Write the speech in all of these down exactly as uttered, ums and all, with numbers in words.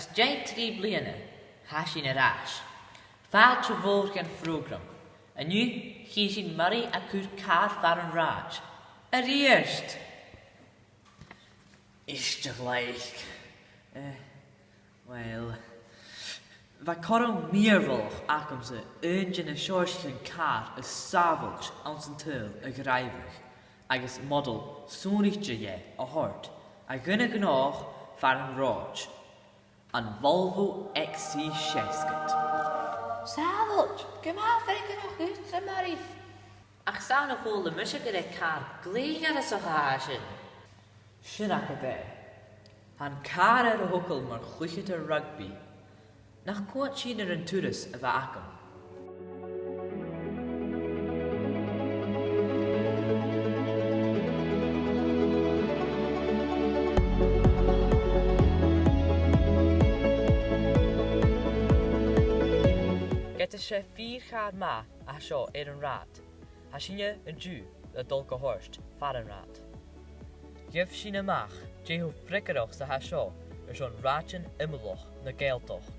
dèidh trì bliadhna, tha sinn air ais. Fàilte mhòr dhan phrògram. An-diugh, chì sinn Murray a' cur càr far an rathaid. A-rithist! Is dòcha. Eh, uill, bha cothrom mìorbhaileach agamsa aon de na seòrsaichean càr as sàbhailte anns an t-saoghal a dhràibheadh, agus modal sònraichte dheth a thoirt a dhuine gnothach far an rathaid. An Volvo X C seasgad. Sàbhailte, gu math freagarrach dhutsa, a Mhurray. Ach 's ann a chuala mise gur e càr glè ghoireasach a tha sin. Sin agad e. Tha an càr air a thogail mar chluicheadair rugbaidh. Nach cunnaic sinn air an turas a bh' agam? Ged as e fìor chàr math a tha seo air an rathad, tha sinne an-diugh a' dol ga thoirt far an rathad. Gheibh sinn a-mach dè cho freagarrach 's a tha seo airson rathaidean iomallach na Gàidhealtachd.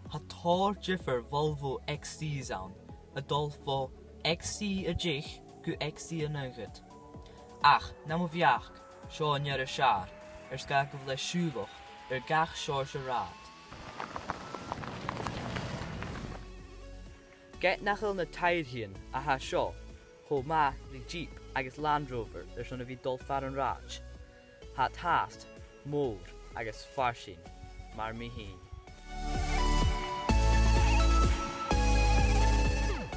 Tha tòrr diofar Volvo X Cs ann, a' dol bho X C a deich gu X C a naochad. Ach, nam bheachd, seo an fhear as fheàrr, air sgàth gu bheil e siùbhlach air gach seòrsa rathad. Ged nach eil na taidhirtean a tha seo cho math ri Jeep agus Land Rover airson a bhith a' dol far an rathaid, tha iad fhathast mòr agus farsaing mar mi fhìn.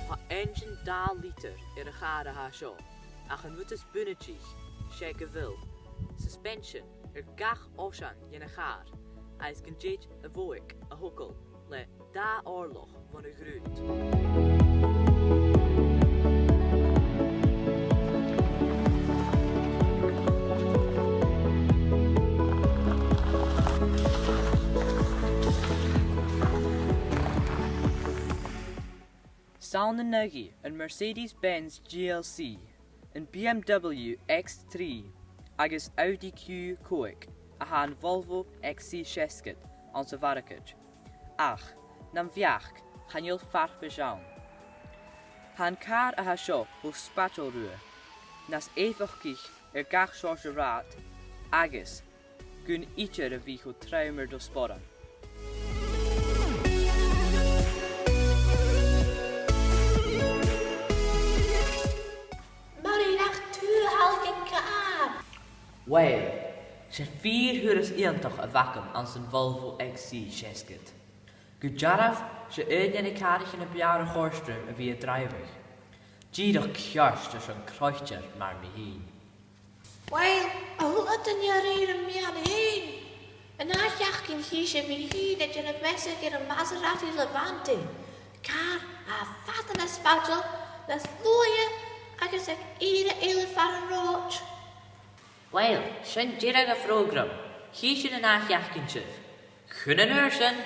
Tha einnsean dà litir air a' chàr a tha seo, ach an rud as bunaiteach, 's e gu bheil suspension air gach oisean dhen a' chàr, agus gun tèid a' bhodhaig a thogail le dà òirleach bhon a' ghrunnd. 'S ann an aghaidh an Mercedes-Benz G L C, an B M W X three agus Audi Q còig a tha an Volvo X C seasgad anns a' mhargaid. Ach, nam bheachd, chan eil farpais ann. Tha an càr a tha seo cho spaideil riutha, nas èifeachdaiche air gach seòrsa rathad agus gun idir a bhith cho trom air do sporan. Murray, nach tu a thàinig an càr? Uill, 's e fìor thuras iongantach a bh' agam anns a' Volvo X C seasgad. Gu dearbh, 's e aon de na càraichean a b' fheàrr a chòrd rium a bhith a' dràibheadh. Dìreach ceart airson croitear mar mi fhìn. Uill, a h-uile duine a rèir am meadhan fhèin. An ath-sheachdain chì sibh mi fhìn a' dèanamh measadh air am Maserati Levante. Càr a tha fada nas spaideil, nas luaithe agus aig ìre eile far an rathaid. Uill, sin deireadh a' phrògraim. Chì sinn an ath-sheachdain sibh. Chun an uair sin,